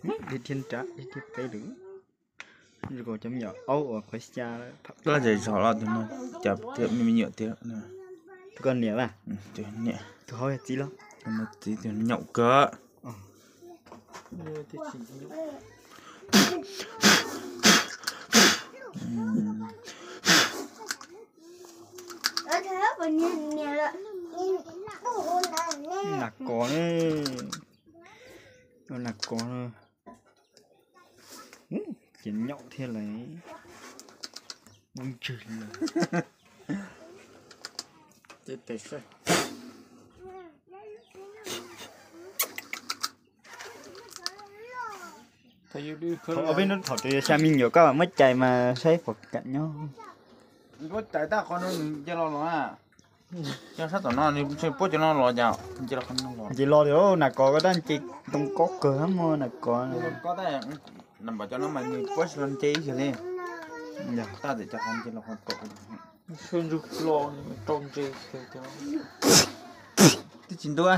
Dhia thiab nrab, dhia thiab peb lawm. Zoo nkaus cov me nyuam aub uas qhuav xya lawm. Koj ces zog los tus no, cas thiab me me nyuam thiab. Tus koj niam vas? Tus niam. Tus hauv yog txiv los? Tus no txiv, tus nyaum kawg. Nas kos ne, nas kos no. Ces nyaum thiab lawm. Ub ntswg lawm. Thaum peb hnub thaum tus xya me nyuam koj muab cais mas saib puas kam nyob. Puab cais tag qhov no nws nce los los. Cov sab tom no nws puab cov no los cas nce los qhov no los. Ces los tias nas kos koj tab nce too kob kawg muaj nas kos. Npam cov no mas nws puab tsis los nce ib yam li. Tab tias cov qhov nce los qhov tom. Twb tsis ntuj.